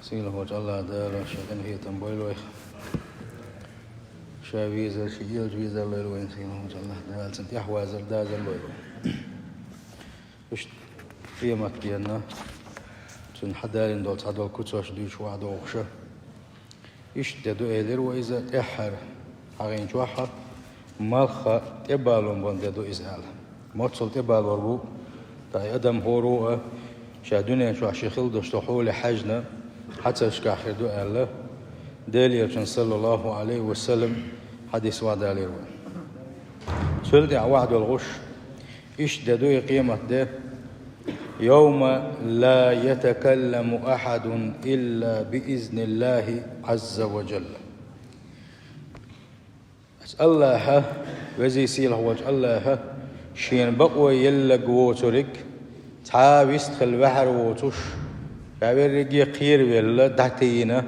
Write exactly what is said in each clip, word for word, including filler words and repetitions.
Сийлахьволчу АллахӀ Дала шен къинхетам бойла вайх. Ша везар, шен элча везар лойла вайна Сийлахьволчу АллахӀ Дала, цуьнан тӀаьхьавазар, дазар лойла вайна. Иштта къематденна, цуьнан хьадалийна долу цхьадолу куьцаш дуьйцуш ваьӀ дохуша. Иштта де ду элира вай иза тӀаьххьара хьагӀийначохь, малхха тӀебалон бан де ду иза аьлла. Моццул тӀебалор бу, ткъа и адам хӀора а ша дуьнен чохь шен хилла долуш долу хьоле хьаьжна, хьацаршкахь хир ду аьлла, Делан Элчано, саллаллаху Ӏалайхи ва саллам, хьадис ваьӀ далийра вай. Цуьнан тӀехь ваьӀ долуш, иштта де ду и къематде: «Йовма ла ятакалламу ахьадун илла би изниллахи Ӏазза ва жалла». Аса АллахӀа, везий сийлахь волчу АллахӀа, шена бакъо еллаг воцуриг, цхьа а вистхила ваьхьар воцуш, ша верриге кхеравелла, дӀатийна,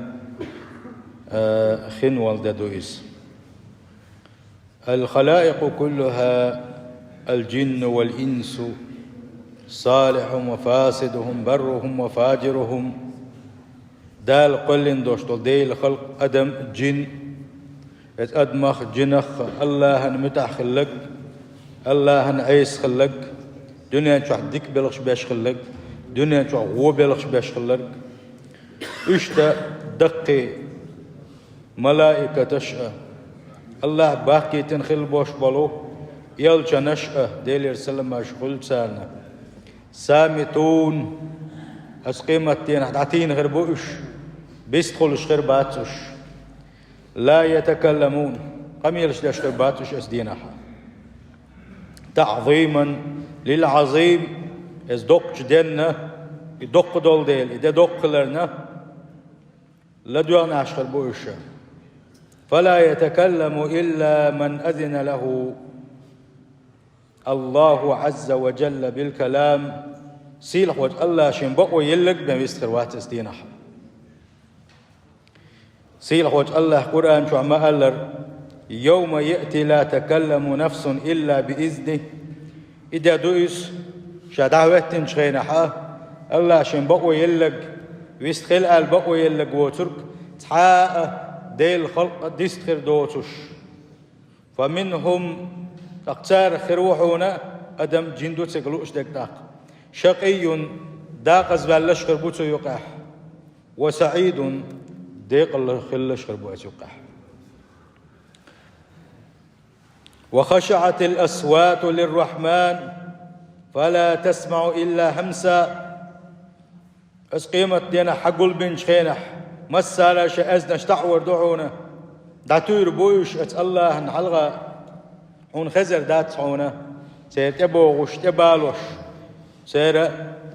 а, хин вала де ду иза. «Ал-халаикъу куллуха, ал-джинну вал-инсу, салихьухум ва фасидухум, баррухум ва фаджирухум». Дала кхоьллина долуш долу Делан халкъ, адам, джин, иза адамах, джинах а, АллахӀан муьтӀахь хилларг, АллахӀан Ӏеса хилларг, дуьнен чохь дика белхаш беш хилларг, дуьнен чохь вон белхаш беш хилларг. Иштта даккхий малаикаташ а, АллахӀа бахкийтина хила бош болу элчанаш а, Делера саламаш хуьлда царна. «Самитун», аса къематденахь дӀатийна хир бу уьш, бистхуьлуш хир бац уьш. «Ла ятакалламун», къамелаш деш хир бац уьш аса дийнахь. «ТаӀзиман лил-Ӏазим», иза доккхачу денна, и доккха долу дела, и де доккха хиларна, ладоьгӀна Ӏаш хир бу уьш. «Фала ятакалламу илла ман азина лаху Аллаху Ӏазза ва жалла бил-калам». Сийлахь волчу АллахӀа шен бакъо еллаг бен вистхир вац аса дийнахь. Сийлахь волчу АллахӀа Къуръан чохь ма-аллара: «Йовма яъти ла такалламу нафсун илла би изни». И де ду иза, ша дӀахӀоьттинчу хенахь, АллахӀа шен бакъо еллаг, вистхила аьлла бакъо еллаг воцург, цхьа а Делан халкъ дистхир доцуш. «Фа минхум», тӀаккха царах хир ву хьуна, адам, джин ду цига лууш дерг тӀаккха, «шакъийюн», дакъазваьллаш хир бу цу юкъехь, «ва саӀидун», декъала хиллаш хир бу аса юкъехь. «Ва хашаӀатил асвату лир-Рахман, фала тасмаӀу илла хӀамса». Аса къематденахь хьагулбинчу хенахь, массара шайн аьзнаш таӀор ду хьуна, дӀатуьйр бу уьш аса АллахӀан хьалха, хьуна хезар дац хьуна, церан тӀебогӀуш, тӀебалош, церан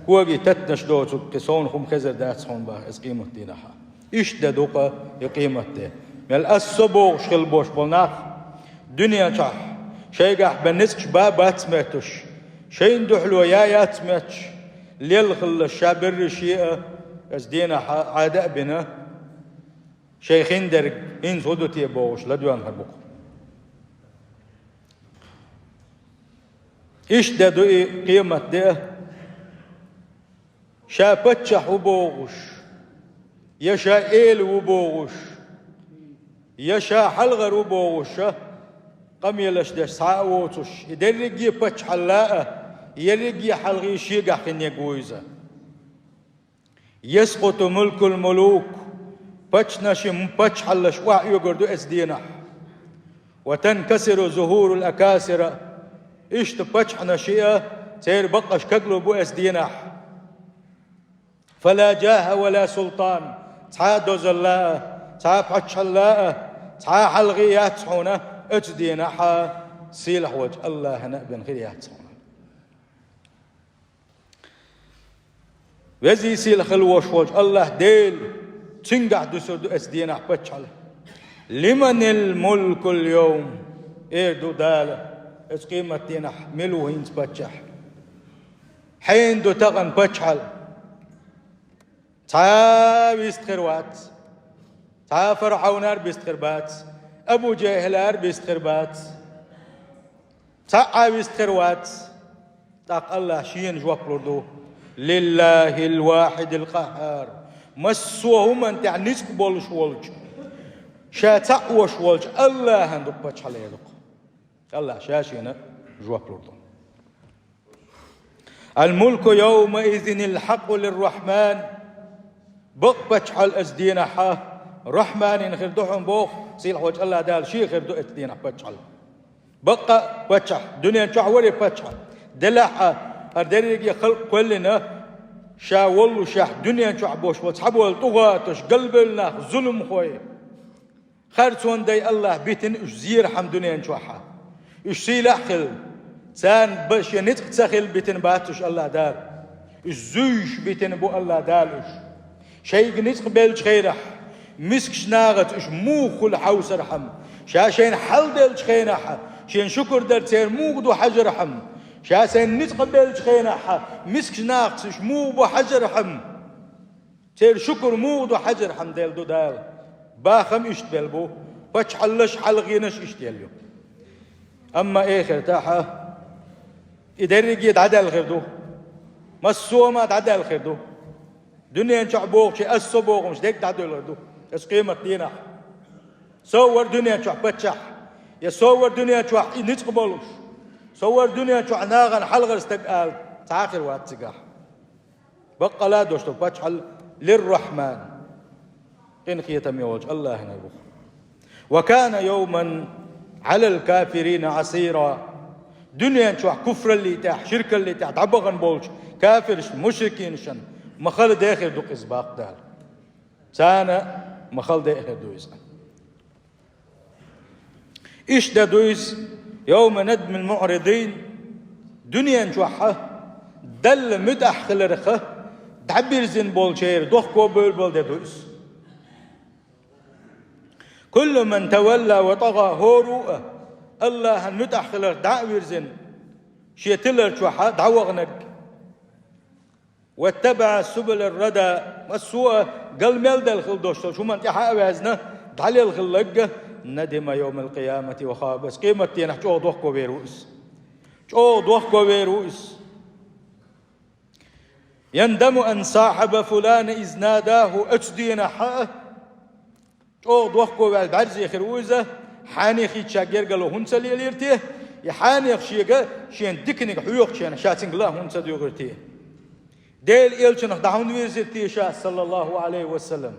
когий таттанаш доцург кхин совна хӀума хезар дац хьуна бах аса къематдийнахь. Иштта де ду-кха и къематде. Мел аса со бохуш хила бош болу нах, дуьнен чохь шайгахь бен ницкъаш ба бац моьттуш, шайна дуьхьало я яц моьттуш, лелла хилла ша берриш е а, аса дийнахь Ӏада а бина, шайн хиндерг хӀинца хӀун ду те бохуш ладоьгӀна хир бу-кх. Иштта де ду и къематде а. Ша паччахь ву бохуш, я ша эла ву бохуш, я ша хьалхара ву бохуша, къамелаш деш цхьа а воцуш, и дерриге паччахьалла а, ерриге хьалхе шегахь хиннарг ву иза. «Яскъуту мулкул мулук», паччахьашийн паччахьаллаш охьаоьгур ду аса дийнахь. «Ва танкасиру зухурул акасира», иштта паччахьашийн а, церан баккъаш каглур бу аса дийнахь. «Фала джаха ва ла султан», цхьа а дозалла а, цхьа а паччахьалла а, цхьа а хьалхе яц хьуна аса дийнахь, сийлахь волчу АллахӀана а бен хир яц хьуна. Везий сийлахь хила вош волчу АллахӀ Дела, цуьнгахь дуьсур ду аса дийнахь паччахьалла. «Лиманил мулкул йовм», эр ду Дала, аса къематдийнахь мила ву хӀинца паччахь? Хьенан ду тахана паччахьалла? Цхьа а вистхир вац. Цхьа а ФирӀавнара бистхир бац. Абу ЖахӀлара бистхир бац. Цхьа а вистхир вац. ТӀаккха АллахӀа шена жоп лур ду: «Лиллахил вахидил къаххар». Массо а хӀуманна тӀехь ницкъ болуш волчу, ша цхьаъ волуш волчу АллахӀана ду-кх паччахьалла, ду-кх. АллахӀа ша шена жоп лур ду. «Ал-мулку явмаизинил хьакъу лир-Рахьман». Бакъ паччахьалла оцу дийнахь Рахьманина хир ду хьуна боху, сийлахьчу АллахӀа Дала шен хир ду оцу дийнахь паччахьалла. Баккъа а паччахь, дуьнен чохь варе паччахь, делахь а, хӀара дерриге халкъ кхоьллина, ша воллушехь дуьнен чохь болуш болу цхьаболу тӀугӀаташ, галбевлла нах, зуламхой. Харцонан дай АллахӀа битина уьш зерхьама дуьнен чохь. Уьш сийлахь а хилла, царна ба-, шен ницкъ ца хилла битина бац уьш АллахӀа Дала. Уьш зуьйш битина бу АллахӀа Дала уьш. Шайга ницкъ беллачу хенахь, мискачу нахаца уьш муха хуьлу хьовсархьама, ша шайна хьал деллачу хенахь, шен шукур дар церан муха ду хьажархьама, ша шайна ницкъ беллачу хенахь, мискачу нахаца уьш муха бу хьажархьама, церан шукур муха ду хьажархьама делла ду Дала. Бахам иштта белла бу, паччахьаллаш, хьалхенаш иштта елла ю. Амма эхартахь и дерриге дӀадаьлла хир ду. Массо а ма дӀадаьлла хир ду. Дуьнен чохь бохучи ас со бохумаш дерг дӀадоьллур ду оцу къемат дийнахь. Со вара дуьнен чохь паччахь, я со вара дуьнен чохь и ницкъ болуш, со вара дуьнен чохь нахана хьалхара стаг ала цхьа а хир вац цигахь. Баккъала а дош ду паччахьалла лир-Рахьман, къинхетаме волчу АллахӀана бу. «Ва кана явман Ӏалал кафирина Ӏасира». Дуьнен чохь куфраллий тӀехь, ширкаллий тӀехь дӀабахана болчу кафиршна, мушрикинашна ма хала дехира ду-кх иза, бакъ Дала. Царна ма хала дехира ду иза. Иштта ду иза, явма надмил муӀридин, дуьнен чохь Далла муьтӀахь хиларх дӀабирзина болчеран дохко бевлла болу де ду иза. Куллу ман тавалла ва тӀагӀа, хӀора а АллахӀан муьтӀахь хиларх дӀа а вирзина, шен тилар чохь дӀаваханарг. «Ваттабаъа субулар-рада», массо а гал мел дала хила дош долчу хӀуманна тӀаьхьа а ваьзна, дӀалела хилларг, «надима явмал къиямати ва хаба», оцу къемат дийнахь чӀогӀа дохко вер ву иза. ЧӀогӀа дохко вер ву иза. «Яндаму ан сахьаба фулана из надаху», оцу дийнахь а чӀогӀа дохко ваьлла бӀаьрзе хир ву иза, хьенех хӀинца ша гергарло хӀунда ца лелийра те? И хьенех шега шен диканиг хьоьхучу хенахь ша цуьнга ла хӀунда ца дуьйгӀира те? Делан элчанах дӀа хӀунда вирзира те ша, саллаллаху Ӏалайхи ва саллам?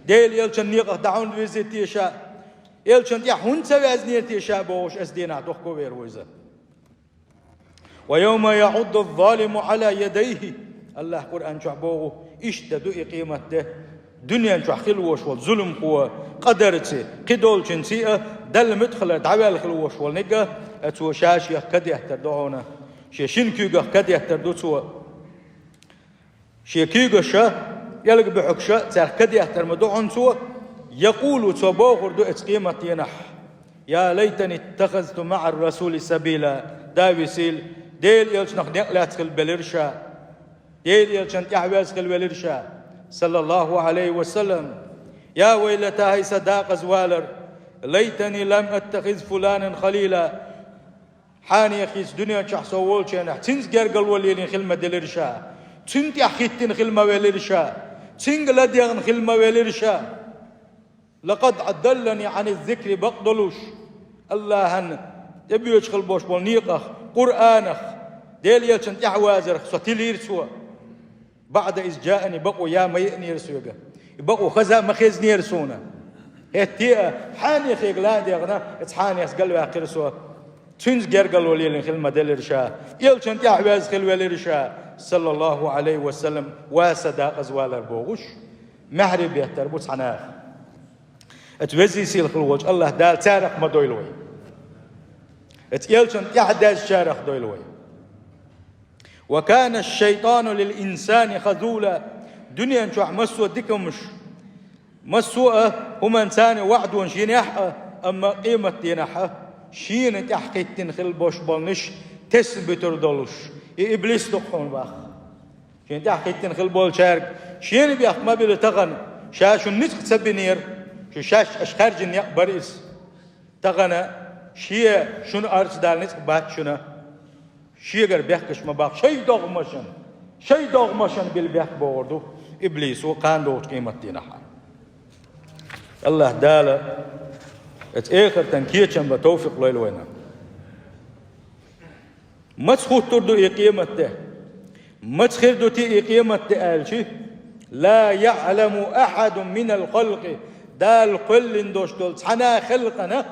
Делан элчан некъах дӀа хӀунда вирзира те ша? Элчан тӀехь хӀунда ца ваьзнера те ша бохуш, оцу дийнахь дохко вер ву иза. «Ва явма яӀудду-з-залиму Ӏала ядайхи», АллахӀа Къуръан чохь боху, иштта ду и къемат де. Дуьнен чохь хила вош волу зуламхо, къадарци, кхидолчунций а Далла муьтӀахь хилар дӀаваьлла хила вош волу ниг а, цо ша-шех кадеттар ду хьуна, шен шина куьйгах кадеттар ду цо. Шен куьйгаша, пӀелг буьхьигуша цаьрх кадеттар ма ду хьуна цо, якъулу, цо бохур ду оцу къемат дийнахь: «Я лайтани иттахазту маӀар-расули сабила». Да висийла, Делан элчанах некъ лаьцна хила белира ша. Делан элчан тӀаьхьавеза хила велира ша, саллаллаху Ӏалайхи ва саллам. Я вайлата, хӀай сан декъаза валар, лайтани лам аттахиз фуланан халила. Хьенех хӀинца дуьнен чохь со волчу хенахь, цуьнца гергарло лелийна хила ма делира ша, цуьнан тӀаьхьахӀиттина хила ма велира ша, цуьнга ладегӀна хила ма велира ша. Лакъад адаллани Ӏаниз-зикри, бакъдолуш, АллахӀан тӀебоьдуш хила болуш болу некъах, Къуръанах, Делан элчан тӀаьхьавазарх со тилийра цо. БаӀда из жаани, бакъо яа ма еанера соьга. И бакъо хаза а ма хезнера суна. ХӀетте а хьенехега ла а дегӀна, оцу хьенехца галваьккхира со. Цуьнца гергарло лелийна хила ма делира ша. Элчан тӀаьхьавеза хила велира ша, саллаллаху Ӏалайхи ва саллам, ва сан декъаза валар бохуш, маьхьарий беттар бу цхьа наха. Оцу везий сийлахь хила волчу АллахӀ Дала царах ма дойла вай. Оцу элчан тӀаьхьадезначарах дойла вай. «Ва кана аш-шайтану лил-инсани хазула». Дуьнен чохь массо а дика хӀумаш, массо а хӀуманца ваӀдонаш йинехь а, амма къемат дийнахь а шена тӀаьхьахӀиттина хила болуш болниш тесна буьтур долуш, и иблис ду-кх хьуна боху. Шена тӀаьхьахӀиттина хила болчаьрга шена бехк ма била тахана, ша шуна ницкъ ца бинера, шу шаьш аша хаьржина некъ бара иза. Тахана шен шуна арц дала ницкъ бац шуна. Шегара бехкаш ма баккха, шайн догӀмашна, шайн догӀмашна била бехк бохур ду. иблисо кхана долчу къематдийнахь. АллахӀ Дала оцу эхартан кечам бан товфикъ лойла вайна. Маца хӀуттур ду и къематде? Маца хир ду те и къематде аьлча, ла яӀламу ахьадун минал халкъи, Дала кхоьллина долуш долу цхьана а халкъана,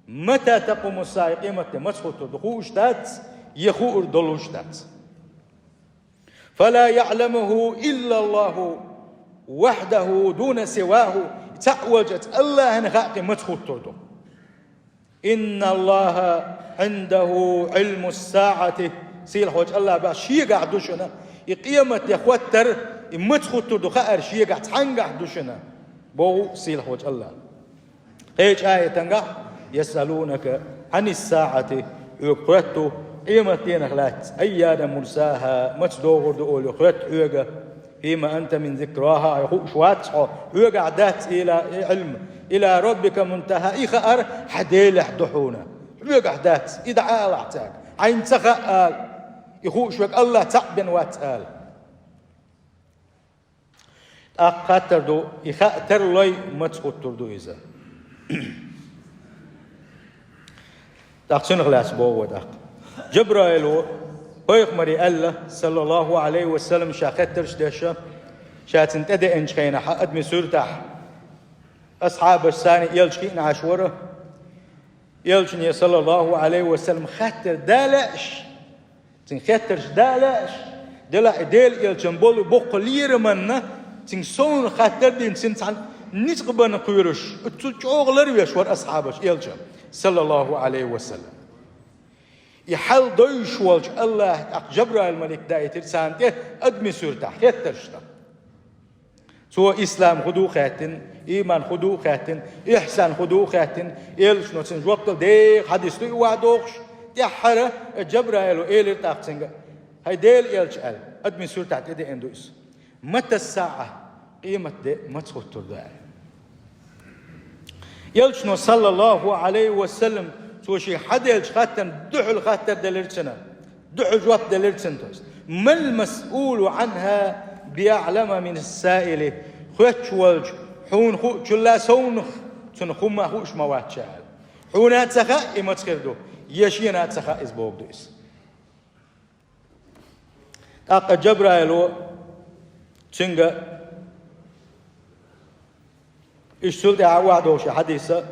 мата такъуму саа, и къематде маца хӀуттур ду хууш дац, я хуур долуш дац. Фала яӀламуху иллаллаху вахьдаху дуна сиваху, цхьаъ волчу оцу АллахӀана хаьа кхин маца хӀуттур ду. Инналлаха Ӏиндаху Ӏилму саӀати, сийлахьволчу АллахӀа боху, шегахь ду шуна и къематде хӀоттар, и маца хӀуттур ду хаар шегахь цхьаьнгахь ду шуна, боху сийлахьволчу АллахӀа. Кхечу аятангахь, ясъалунака Ӏанис саӀати, хьоьга хоьтту къематдийнах лаьцна, айяна мурсаха, маца догӀур ду олий хоьтту хьоьга. Фима анта мин зикраха, хьайн хууш вац хьо, хьоьгахь дац и ла-, и Ӏилма. Ила роббика мунтаха, и хаар хьан Делехь ду хьуна. Хьоьгахь дац, и дӀаалахь цаьрга. Хьайна ца хаьа ала, и хууш верг АллахӀ цхьаъ бен вац ала. ТӀаккха хаттар ду, и хаа тарлой, маца хӀуттур ду иза? ТӀаккха цунах лаьцна боху вай тӀаккха. Джабраило пайхамаре аьлла, саллаллаху Ӏалайхи ва саллам, ша хеттарш деш, ша цунна тӀедеанчу хенахь адамийн суьртахь, асхьабаш царна элча хиъна Ӏаш вара. Элчане, саллаллаху Ӏалайхи ва саллам, хаттар далаьаш, цуьнан хеттарш далаьаш, делахь и Делан элчан болу боккха лераманна, цуьнга совнаха хаттар дина, цуьнан цхьана ницкъ бан кхоьруш, цу чӀогӀа ларвеш вара асхьабаш элчан, саллаллаху Ӏалайхи ва саллам. И хьал довзуш волчу АллахӀа тӀаккха Джабраил-малик даийтира царна тӀе адамийн суьртахь хеттарш дан. Цо ислам хӀун ду а хаьттина, ийман хӀун ду а хаьттина, ихсан хӀун ду а хаьттина, элчано цунна жоп дала, деха хьадис ду и ван дохуш, тӀаьххьара Джабраило элира тӀаккха цуьнга: «ХӀай Делан элча», аьлла, адамийн суьртахь тӀедеана ду иза. «Мата саӀа?» Къематде маца хӀуттур ду аьлла. Элчано, саллаллаху Ӏалайхи ва саллам, цо шен хьаделлачу хаттарна дуьхьал хаттар делира цунна, дуьхьал жоп делира цунна, то есть: «Мал масъулу Ӏанха биаӀлама мин ас-саили», хоьттуш волчу хьуна хуучул а совнаха цунна хӀумма хууш ма вац ша аьлла. Хьуна а ца хаьа и маца хир ду, я шена а ца хаьа иза бохург ду иза. ТӀаккха Джабраило цуьнга, иштта цул тӀаьхьа охьадогӀуш хьадиса,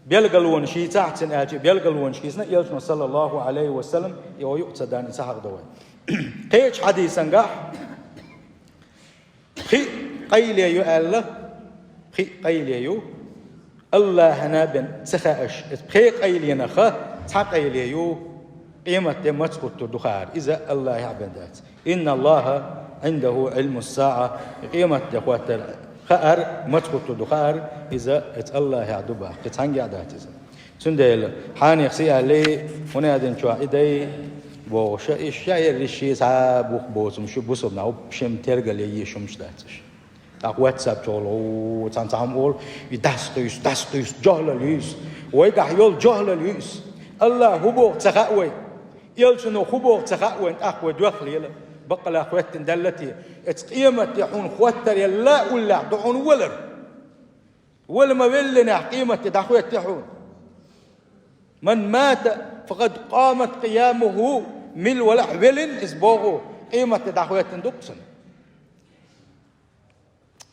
белгалонаш йийцахьа цунна аьлча, белгалонаш йисна элчано, саллаллаху Ӏалайхи ва саллам, и юкъа ца дан и ца хьахадо вай. Кхечу хьадисангахь, пхи къайле ю аьлла, пхи къайле ю, АллахӀана бен ца хаьаш, иза пхе къайленаха цхьа къайле ю, къематде маца хӀуттур ду хаар, иза АллахӀехь бен дац. «Инна Аллаха Ӏиндаху Ӏилму саӀа», къематде хӀоттар хаар, маца хӀуттур ду хаар, иза оцу АллахӀехь ду боху, кхин цхьаьнгге а дац иза. Цундела, хьанех сиалли, хӀунда аьлла чохь и дай бохуш, и шаерриш ши схьа бух боцуш, бусурнахь шим тергал ян йиш хӀумаш дац уьш. ТӀаккха WhatsApp чухула, о, цхьана цхьамма олу, и дӀасакхуьйсу, дӀасакхуьйсу, жохӀлал юьйсу. Вайгахь йолу жохӀлал юьйсу. АллахӀа хӀун боху ца хаьа вай. Элчано хӀун боху ца хаьа вайн, тӀаккха вай доьхлийла. Баккъалла хӀоьттина даьлла те, оцу къематде хьуна хӀоттар ян ла уллехь ду хьуна валар. Вала ма веллинехь къематде дӀахӀоьттий хьуна. «Ман мата, факъад къамат къиямуху», мила валахь веллина иза боху, къематде дӀахӀоьттина ду-кх цунна.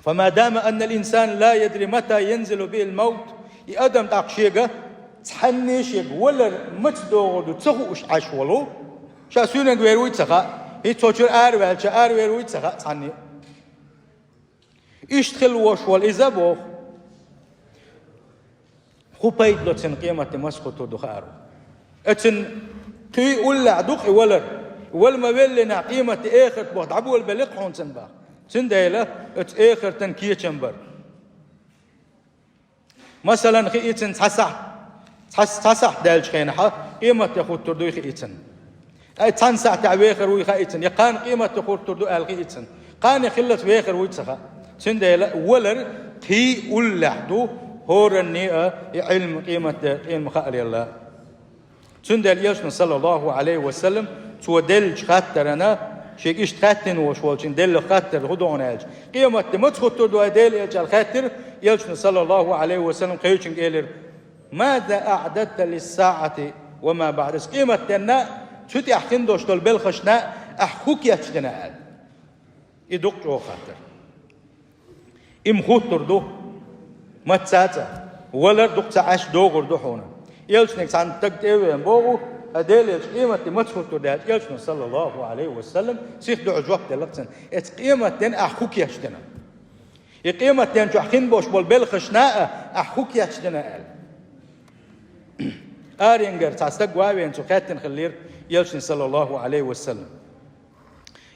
«Фама дама аннал инсан ла ядри мата янзилу бихил маут». И адам тӀаккха шега, цхьанне шега валар маца догӀур ду ца хууш Ӏаш волу, ша суьйранга вер вуй ца хаьа, хӀинца цо чуьра араваьлча, аравер вуй ца хаьа цхьанне. Иштта хилла волуш волу иза боху. ХӀун пайда ло цунна къематде маца хӀуттур ду хаару? Оцунна кхин уллехь ду-кх и валар. Вала ма веллинехь къематде эхарт боху дӀаболабелли-кх хьуна цунна боху. Цундела оцу эхартан кечам бара. Масалан, хиъна цунна цхьа сахьт, цхьа, цхьа сахьт даьллачу хенахь къематде хӀуттур дуй хиъна цунна. Ткъа и цхьана сахьтехь вехар вуй хаьа цунна, я кхана къематде хӀуттур ду аьлла хиъна цунна. Кхана хиллалц вехар вуй ца хаьа. Цундела валар кхин уллехь ду, хӀоранне а и Ӏилма къематде къена ма хаалелла. Цундела Элчано, саллаллаху Ӏалайхи ва саллам, цо деллачу хаттарана Шега иштта хаьттина волуш волчун деллах хаттар хӀун ду хьуна аьлча, къематде маца хӀуттур ду хьай Делан элча аьлла хаьттира, элчано, саллаллаху Ӏалайхи ва саллам, кхечуьнга элира: «Маза аъдадта лиссаъати ва ма баъда?» Къематденна, цу тӀехь хин долуш долу белхашна ахь хӀун кечдина аьлла. И дукха чӀогӀа хаттар. Им хӀуттур ду, маца цӀа, валар дукха ца Ӏаш догӀур ду хьуна. Элчаниг цхьана стаг тӀе а веана боху, хӀай Делан элча, къематде маца хӀуттур ду аьлча, элчано, саллаллаху Ӏалайхи ва саллам, сиха дуьхьал жоп делла цунна: «Эцу къематденна ахь хӀун кечдина? И къематден чохь хин болуш болу белхашна а ахь хӀун кечдина?» аьлла. Аренгара цхьа стаг ван а веана цо хаьттина хиллера элчане, саллаллаху Ӏалайхи ва саллам.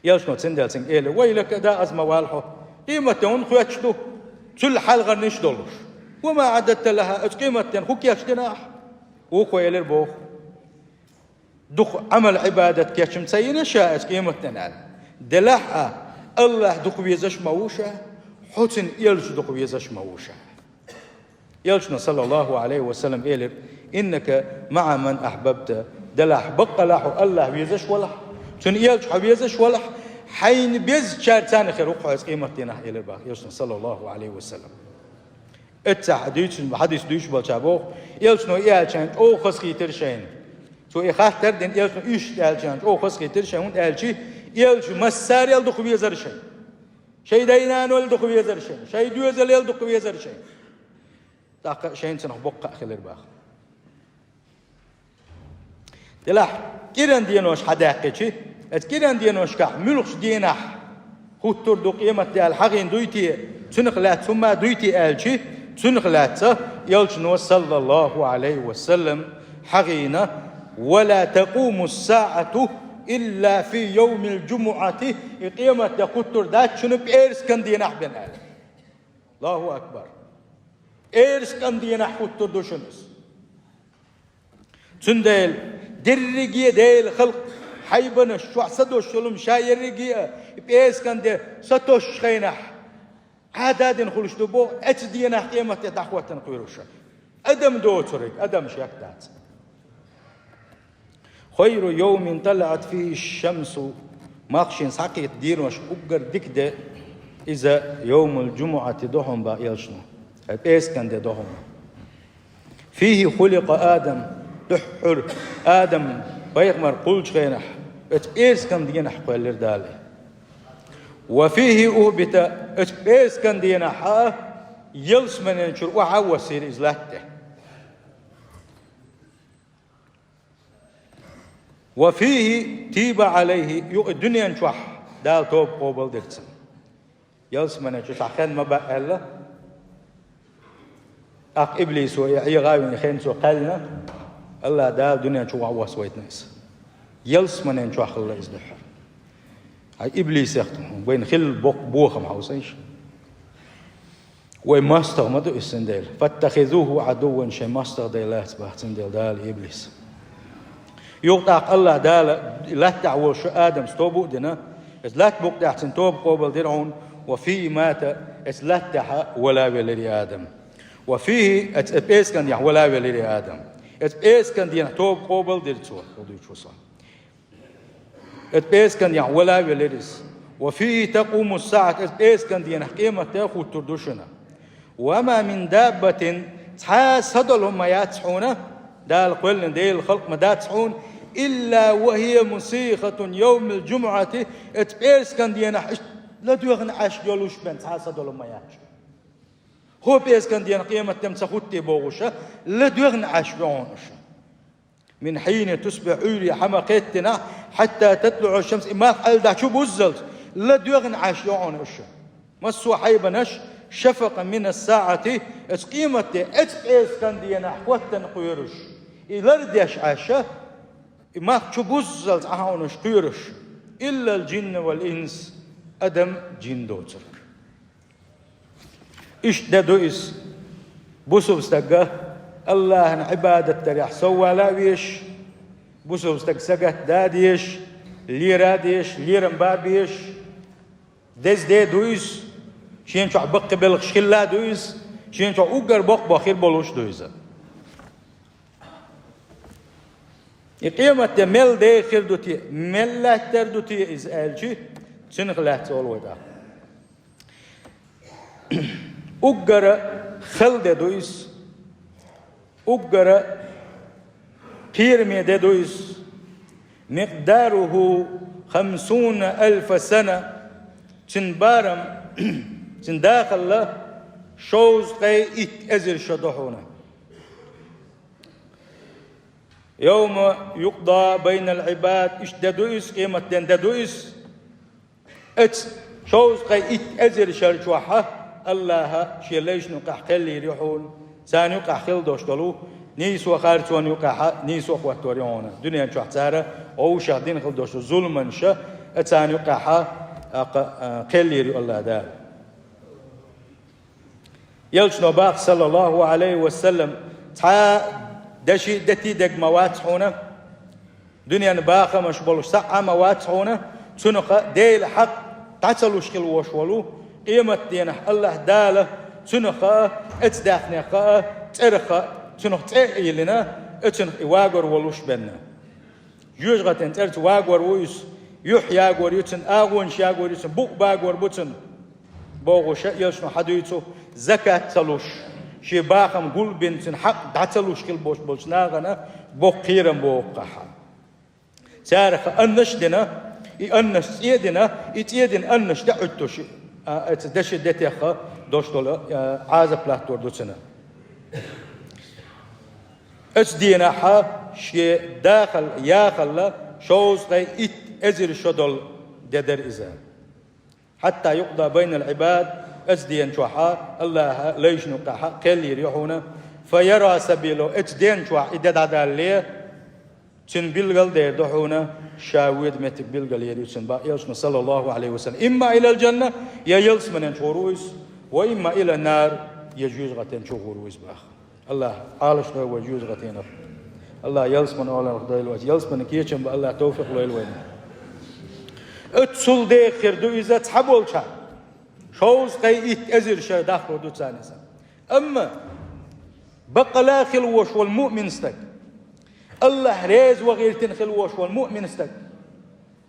Элчано цундела цуьнга элира: «Вайлака, даа, ма вала хьо. Къематде хӀунда хоьттуш ду? Цул хьалхарниш долуш. Ва ма аъдадта лаха, оцу къематденна хӀун кечдина ахь?» Вукхо элира боху: «Дукха Ӏамал-Ӏибадат кечам ца йина ша оцу къематденна», аьлла. Делахь а, АллахӀ дукха везаш ма ву ша, хьо цуьнан элча дукха везаш ма ву ша. Элчано, саллаллаху Ӏалайхи ва саллам, элира: «Иннака маъа ман ахьбабта». Делахь, баккъалла хьо АллахӀ везаш валахь, цуьнан элча хьо везаш валахь, хьайна безачаьрца хир ву хьо оцу къематденахь, элира боху элчано, саллаллаху Ӏалайхи ва саллам. Эццахь дуьйцу, хьадис дуьйцуш болчара боху, элчано и аьллачарна чӀогӀа хазахийтира шайна. Цо и хаттар а дина, элчано иштта аьллачарна чӀогӀа хазахийтира шайна, хӀунда аьлча элча массарел дукха везара шайна. Шайн дай-нанойл дукха везара шайна, шайн доьзалел дукха везара шайна. ТӀаккха шайна цунах боккха а хилира боху. Делахь, кӀиран денош хьадаьккхича, оцу кӀиран деношкахь муьлхачу дийнахь хӀуттур ду къематде аьлла хьахийна дуй те, цунах лаьцна хӀумма дуй те аьлча, цунах лаьцна элчано, саллаллаху Ӏалайхи ва саллам, хьахийна: «Ва ла такъуму ссаъату илла фи йовмил джумуъати», и къематде хӀуттур дац шуна пӀераскан дийнахь бен аьлла. Аллаху акбар! ПӀераскан дийнахь хӀуттур ду шуна иза. Цундела дерриге а Делан халкъ хьайбанаш чохь са дош йолу ша ерриге а и пӀераскан де сатосучу хенахь, Ӏада а дина хуьлуш ду боху, оцу дийнахь къематде дӀахӀоттана кхоьруш. Адам доцург, адам шек дац. «Хайру йовмин талаӀат фихи шамсу», мах шена схьакхетта денош уггар дика де, иза йовмул джумуъати ду хьуна боху элчано, хӀай пӀераскан де ду хьуна. «Фихи хуликъа Адам», дуьххьара Адам пайхамар кхуллучу хенахь, оцу пӀераскан дийнахь кхоьллира Дала. «Ва фихи ухбита», оцу пӀераскан дийнахь а ялсаманен чуьра охьа а воссийра иза латта тӀе. «Ва фихи тийба Ӏалайхи», юкъа дуьнен чохь Дала тоба къобал дира цуьнан. Ялсамане чу цхьа хен ма баъ аьлла, тӀаккха иблисо и Ӏеха а вина, хенцо кхаьллина, АллахӀ Дала дуьнен чу охьа а воссийтина иза. Ялсаманен чохь хилла иза дуьххьара. Хьай иблисех вайна хилла боккха бохам хьовсийша. Вай мостагӀа ма ду иза цундела. «Фаттахизуху Ӏадувван», шайн мостагӀа дай лаьцна боху цундела Дала иблис. Юха тӀаккха АллахӀ Дала латтахь волуш Адамс тоба а дина, иза латта букъа тӀехь цуьнан тоба къобал дира хьуна, «ва фихи мата», иза латтахь вала а велира и Адам. «Ва фихи», иза пӀераскан дийнахь вала а велира и Адам. Иза пӀераскан дийнахь тоба къобал дира цо, хӀун дуьйцу со. Иза пӀераскан дийнахь вала а велира иза. «Ва фихи такъуму ссаъат», иза пӀераскан дийнахь къематде хӀуттур ду шуна. «Ва ма мин даббатин», цхьа а са долу хӀума ма яц хьуна, Дала кхоьллина Делан халкъ ма дац хьуна, «илла ва хия мусихатун йовмил джумуъати», иза пӀераскан дийнахь иштта ладоьгӀна Ӏаш йолуш бен цхьа а са долу хӀума ма яц. ХӀокху пӀераскан дийнахь къематде ма ца хӀуттий бохуш, ладоьгӀна Ӏаш ю хьуна уьш. «Мин хьийни тусбихьу», Ӏуьйре хьа ма-кхеттинехь, «хьатта татлуӀа шамс», и малх Ӏаьлла дӀа чу буззалц, ладоьгӀна Ӏаш ю хьуна уьш. Массо а хьайбанаш, «шафакъан мина ссаъати», оцу къематде, оцу пӀераскан дийнахь хӀоттана кхоьруш. И лардеш Ӏаш, и малх чу буззалц Ӏа хьуна уьш кхоьруш. «Иллал джинна вал инс», адам, джин доцург. Иштта де ду иза. Бусалба стага АллахӀан Ӏибадат дарехь соввала а везаш, бусалба стаг сагатда а дезаш, лера а дезаш, лерам бан а безаш, деза де а ду иза, шена чохь баккхий белхаш хилла а ду иза, шена чохь уггар боккха боху хир болуш а ду иза. И къематде мел дехар ду те, мел лаьттар ду те иза аьлча, цунах лаьцна олу вай тӀаккха. Уггара хала де ду иза, уггара кхераме де ду иза. مقداره خمسون ألف سنة, цуьнан барам, цуьнан дахалла шовзткъе итт эзар шо ду хьуна. يوم يقضى بين العباد, иштта де ду иза, къематден де ду иза. Оцу шовзткъе итт эзар шар чохь Аллаха шен лайшна юкъахь кхел йийр ю хьуна, царна юкъахь хила долуш долу нийсо харцонна юкъахь нийсо хӀоттор ю хьуна. Дуьнен чохь цара вовшах дина хила долуш долу зуламаш а царна юкъахь, а, кхел йийр ю Аллаха Дала. Элчано боху, саллаллаху Ӏалайхи ва саллам, цхьа а деши а, дети а дерг ма вац хьуна, дуьненан бахамаш болуш схьа а ма вац хьуна, цунах Делан хьакъ дӀа ца луш хила волуш волу, къематденахь Аллаха Дала цунах, оцу даьхнех а, цӀерах а, цунах цӀе а йиллина, оцунах и вагор волуш бен. Жоьжахатин цӀерца вагор ву иза, юьхь ягор ю цуьнан, агӀонаш ягор ю цуьнан, букъ багор бу цуьнан. Бохуш а, элчано хьадуьйцу, закат ца луш, шен бахам гулбина, цуьнан хьакъ дӀа ца луш хила болуш болчу нахана боккха кхерам боху кхахьа. Царах аннаш а дина, и аннаш цӀе а дина, и цӀе дина аннаш тӀе а Ӏуьттуш, а, оцу деши, детех а долуш долу, а, Ӏазап латтор ду цуьнан. Оцу денахь шен дахалла, яхалла шовзткъе итт эзар шо долу де дара иза. حتى يقضى بين العباد, оцу ден чохь Аллаха лайшна юкъахь кхел йийр ю хьуна, فيرى سبيله, оцу ден чохь и де дӀадалале, цуьнан билгал дер ду хьуна, ша воьду меттиг билгал йийр ю цуьнан, боху элчано, саллаллаху Ӏалайхи ва саллам. إما إلى الجنة, я ялсаманен чу гӀур ву иза, وإما إلى النار, я жоьжахатин чу гӀур ву иза, боху. Аллаха Ӏалашдойла вай жоьжахатинах. Аллаха ялсаманин охӀланах дойла вай. Ялсаманин кечам бан Аллаха тавфикъ лойла вайна. Оццул дехар ду иза цхьаболчарна. Шовзткъе итт эзар шо дахлур ду царна иза. Амма баккъала хила волуш волу муъмин стаг, Аллаха реза ван гӀиртина хила волуш волу муъмин стаг,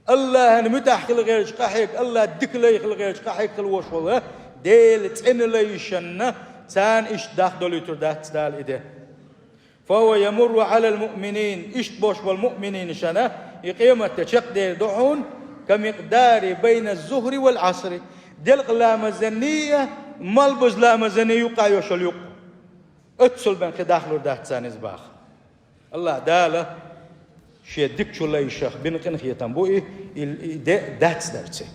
Аллахьан муьтӀахь хила гӀерташ къахьега, Аллах дика лай хила гӀерташ къахьега хила волуш волу, Делан цӀена лайшна царна иштта дахдолуьйтур дац Дала и де. فهو يمر على المؤمنين, иштта болуш болу муъминашна и къематде чекхдер ду хьуна, كمقدار بين الظهر والعصر, делкъа ламазанний а, малбуза ламазанний юккъахь йолуш йолу юкъ. Оццул бен кхин дахлур дац царна иза, боху. Аллаха Дала шен дикачу лайшах бина къинхетам бу и, и, и де дац дарций.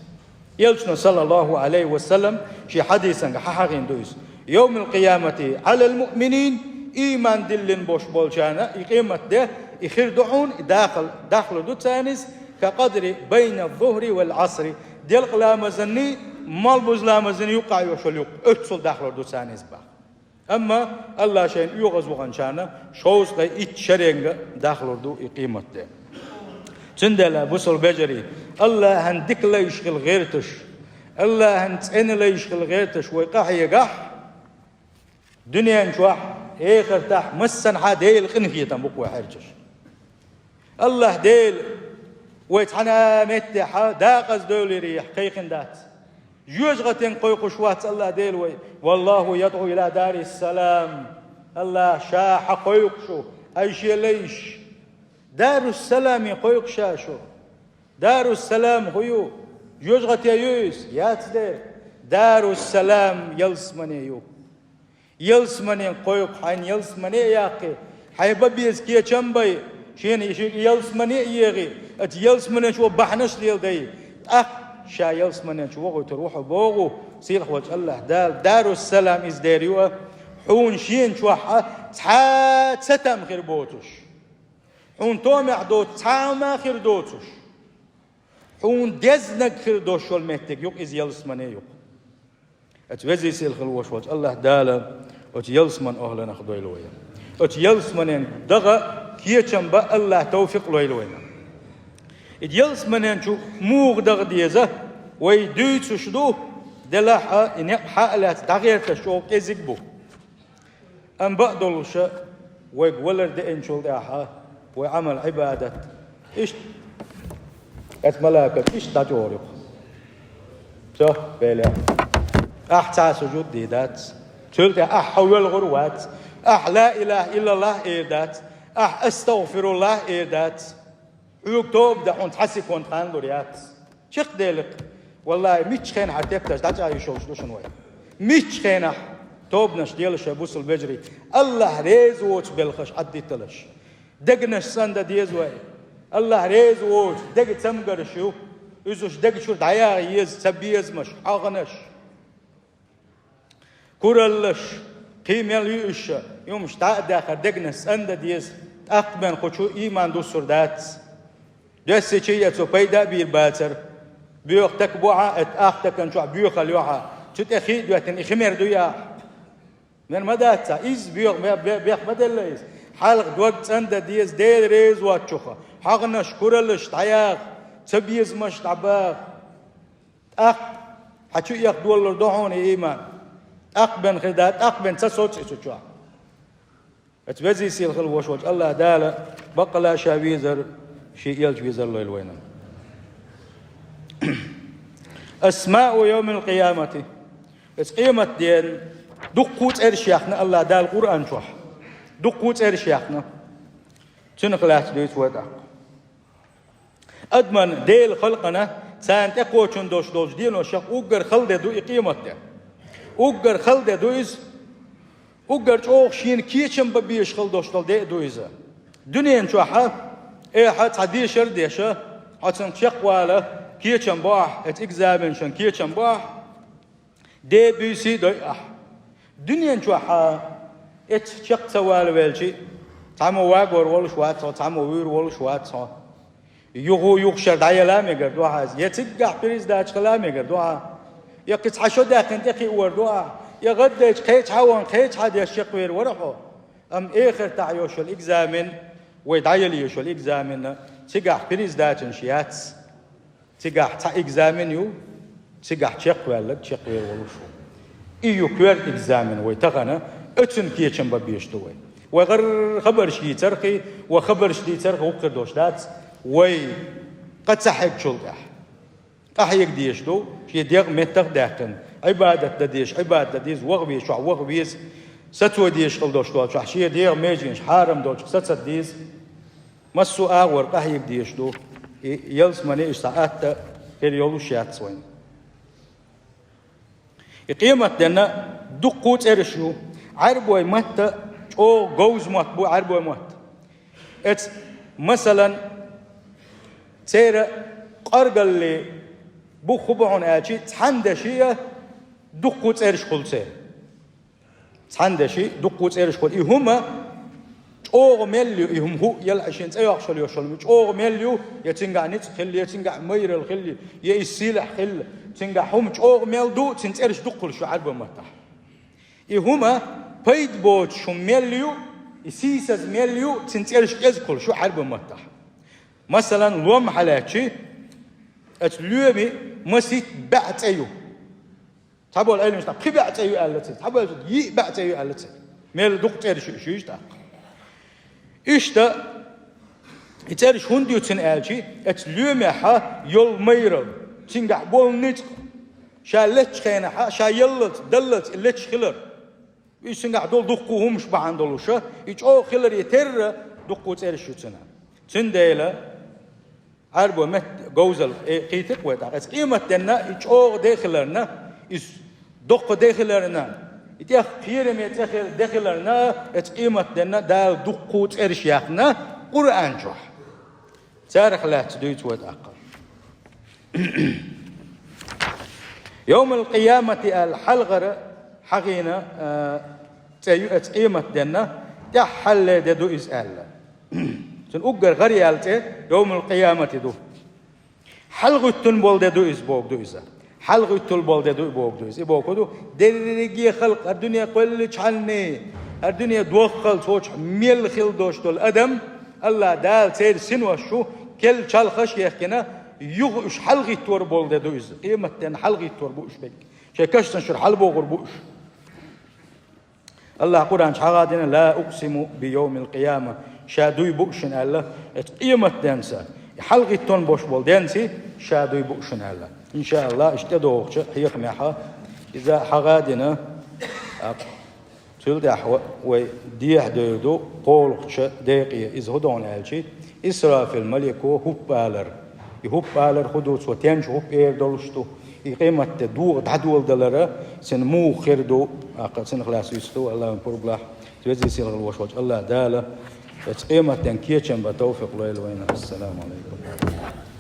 Элчано, саллаллаху Ӏалайхи ва саллам, шен хьадисанга хьахьахийна ду иза: يوم القيامة على المؤمنين, ийман диллина болуш болчарна и къематде и хир ду хьуна, и дахал, дахлур ду царна иза, كقدر بين الظهر والعصر, делкъа ламазанний, малбуза ламазанний юккъахь йолуш йолу юкъ, оццул дахлур ду царна иза, боху. Амма Аллаха шайна оьгӀаз ваханчарна шовзткъе итт шеренга дахлур ду и къематде. Цундела, бусалба вежарий, Аллахьан дика лайш хила гӀерташ, Аллахьан цӀена лайш хила гӀерташ вай къахьегахь, дуьнен чохь, эхартахь массанхьа Делан къинхетам бу-кх вай хьерчаш. Аллаха Дела вай цхьана а меттехь декъаза девллире кхайкхина дац. Жоьжахатин кхойкхуш вац Аллаха Дела вай. والله يدعو إلى دار السلام. Аллаха Ша хьакхойкхуш ву, ай Шен лайш. Дарус-Саламе кхойкху Ша шу. Дарус-Салам хӀун ю? Жоьжахате ю иза? Яц дера. Дарус-Салам ялсамане ю. Ялсамане кхойкху, хьайна ялсамане а яккхий, хьайн бан беза кечам а бай, шена и шиъ ялсамане а егӀий, оцу ялсамане чу бахьанаш а леладай. ТӀаккха ша ялсамане чу вохуьйтур ву хьо боху, сийлахь волчу Аллаха Дала, Дарус-Салам иза дер ю а, хьуна шена чохь а цхьа а цатам хир боцуш, хьуна томехь доцу цхьа а хӀума хир доцуш, хьуна дезнаг хир долуш йолу меттиг ю-кх иза ялсамане ю-кх. Оцу везий сийлахь хила волуш волчу Аллаха Дала оцу ялсаманин охӀланах дойла вай. Оцу ялсаманин даха кечам бан Аллаха тавфикъ лойла вайна. И ялсаманин чу муха даха деза, вай дуьйцуш ду, делахь а и некъ хьа а лаьцна дӀагӀерташ чӀогӀа кӀезиг бу. Амма бакъдолуша вайга валар деанчул тӀаьхьа, Вай Ӏамал, Ӏибадат. Иштта. Эс малакат иштта дӀачӀору. Цо, Беля. Ахь цхьа сужуд дийр дац. Цул тӀе ахь хьо велхур вац. Ахь ла илаха иллаллах эр дац. Ахь астагӀфируллах эр дац. Хьоьга тоба дан хьуна цхьа секунд хан лур яц. Чекхделахь. Валлахьи, мичча хенахь хьара тепташ дӀачӀагӀйиш йолуш ду шуна вай. Мичча хенахь тобанаш делаш шайн бусалба вежарий. Аллахь реза воцу белхаш Ӏаддиталаш. Дегнаш цӀандан деза вай. Аллахь реза воцу дега цамгарш ю. Иза уьш дега чуьра дӀаяха еза, цабезамаш, хьагӀанаш. Кураллаш, кхин мел ю уьш, и хӀумаш дӀа а даьхна, дегнаш цӀандан деза, тӀаккха бен кху чу ийман дуссур дац. Доьссича а цо пайда а бийр бацара. Боьха така бу хьан, эт ах такан чохь боьхалла ю хьан, цу тӀе хи а доьттина, и хи мер дуй ахь? Мер ма дац цхьа, изза боьха ме-, бе-, бех ма делла иза. Хьалха дог цӀандан деза, Дела реза воцчух, хьагӀанаш, кураллаш дӀаяха, цабезамаш дӀабаха. ТӀаккха хьан чу эха долалур ду хьуна и ийман. ТӀаккха бен хир дац, тӀаккха бен ца соцу и цу чохь. Эцу везий сийлахь хила вош волчу Аллахь Дала баккъала Ша везар, Шен элча везар лойла вайна. Асмаъу йовмил къиямати. Эцу къематден дуккху цӀераш яьхна Аллахь Дала Къуръан чохь. Дуккху цӀераш яьхна. Цунах лаьцна дуьйцу вай тӀаккха. Адаман Дела халкъана, царна тӀекхочун долуш долчу деношах уггар хала де ду и къематде. Уггар хала де ду иза. Уггар чӀогӀа шена кечам бан безаш хала долуш долу де а ду иза. Дуьнен чохьа, эхьа цхьа дешар а деша, хьо цунах чекхвала, кечам бо ахь, эцу экзаменашна кечам бо ахь. Де буьйсий дой ахь. Дуьнен чохьа эцу чекх ца вала велчи, цхьаммо вагор волуш вац хьо, цхьаммо вуьйр волуш вац хьо. Юха, юха шар дӀаяла мегар ду ахь иза. Я циггахь пересдача хила мегар ду ахь. Я кхин цхьа шо даьккхина тӀекхиавар ду ахь. Я гӀаддайча кхечхьа ван, кхечхьа деш чекхвер вара хьо. Амма эхартахь йолуш йолу экзамен, вай дӀаяла йолуш йолу экзамен, цигахь пересдачанаш яц. Цигахь цхьа экзамен ю, цигахь чекхваьлларг чекхвер волуш ву. И ю коьрта экзамен вай тахана, оьцун кечам бан безаш ду вай. Вай гӀар хабарш йийцархий, вай хабарш дийцархий вукхуьр долуш дац, вай къа ца хьегчул тӀаьхьа. Къахьега дезаш ду, шен дегӀ меттах а даьккхина, Ӏибадат дан дезаш, Ӏибадат дан деза, ваха везаш, чохь ваха веза, сацо дезаш хила долуш долчохь, шен дегӀ меженаш хьарам долчух сацад деза. Массо а агӀор къахьега дезаш ду, и ялсамане иштта атта хир йолуш яц вайн. И къематденна дуккху цӀераш ю, Ӏаьрбой матта чӀогӀа говза мотт бу Ӏаьрбой мотт. Эц, масалан, церан къаргалли бух хӀун бу хьуна аьлчи, цхьана деши а дуккху цӀераш хуьлу церан. Цхьана деши дуккху цӀераш хуьлу. И хӀума чӀогӀа мел ю, и хӀума хӀуъ яла шен цӀе йоккхуш йолу йолуш йолу, чӀогӀа мел ю, я цуьнгахь ницкъ хилла, я цуьнгахь майралла хилла, я иза сийлахь хилла, цуьнгахь хӀума чӀогӀа мел ду, цуьнан цӀераш дуккхуьлуш ю Ӏаьрбой маттахь. И хӀума пайда боцуш хӀума мел ю, и сийсаза мел ю, цуьнан цӀераш кӀезиг хуьлуш ю Ӏаьрбой маттахь. Масалан, лом хьалаьцчи, оцу лоьми масийтта бӀе цӀе ю. Цхьаболу Ӏеламнаша пхи бӀе цӀе ю аьлла ца, цхьаболу йиъ бӀе цӀе ю аьлла ца. Мел дукха цӀераш ю, шу йиш тӀаккха. Иштта, и цӀераш хӀунда ю цуьнан аьлчи, оцу лоьмехь йолу майралла, цуьнгахь болу ницкъ, ша леччу хенахь, ша яллалц, даллалц и лечча хилар. И цуьнгахь долу дуккху хӀумаш бахьана долуша, и чӀогӀа хиларе терра дуккху цӀераш ю цуьнан. Цундела, Ӏаьрбой меттан говзалла, э, кхийтира вай тӀаккха. Эцу къематденна и чӀогӀа де хиларна, иза доккха де хиларна, и тӀех кхераме цӀе хир де хиларна, эцу къематденна Дала дуккху цӀераш яьккхина Къуръан чохь. Царах лаьцна дуьйцу вай тӀаккха. Йовмал-къиямати аьлла хьалхара хьахийна, а, цӀе ю эцу къематденна, тӀаьххьалле де ду иза аьлла. Цуьнан уггар гӀараяьлла цӀе Йовмал-къиямати ду. ХьалагӀуьттун болу де ду иза, бохург ду иза. ХьалагӀуьттур болу де ду и, бохург ду иза. И бохург ду, дерриге халкъ, хӀара дуьне кхоьллинчхьанний, хӀара дуьне доххалц волчохь мел хила долуш долу адам, Аллахь Дала церан синош шу, кел чалхаш а ехкина, юха уьш хьалагӀиттор болу де ду иза. Къематденна хьалагӀиттор бу уьш берг. Шайн кашнаш чуьра хьалабохур бу уьш. Аллахь Къуръан чохь хьагӀ а дина: «Ла укъсиму би йовмил къияма». ша дуй бу шуна аьлла, эцу къематденца, и хьалгӀиттон бош болу денций, ша дуй бу шуна аьлла. Иншаалла, иштта тӀедогӀучу хьехамехьа, иза хьагӀа дина, а, цул тӀаьхьа вай дехьа девр ду кхоалгӀачу декъе, иза хӀун ду аьлчи, Исрафил малико хӀуп алар. И хӀуп алар хӀун ду, цо тенчу хӀуп эр долуш ду. И къематде догӀа дӀадоладалара, цуьнан муха хир ду, аккха цунах лаьцна вистхуьлу Аллахьан пурбалахь, везий сийлахь волуш волчу Аллахь Дала, эцу къематден кечам бан товфикъ лойла вайна. Ассаламу Ӏалайкум.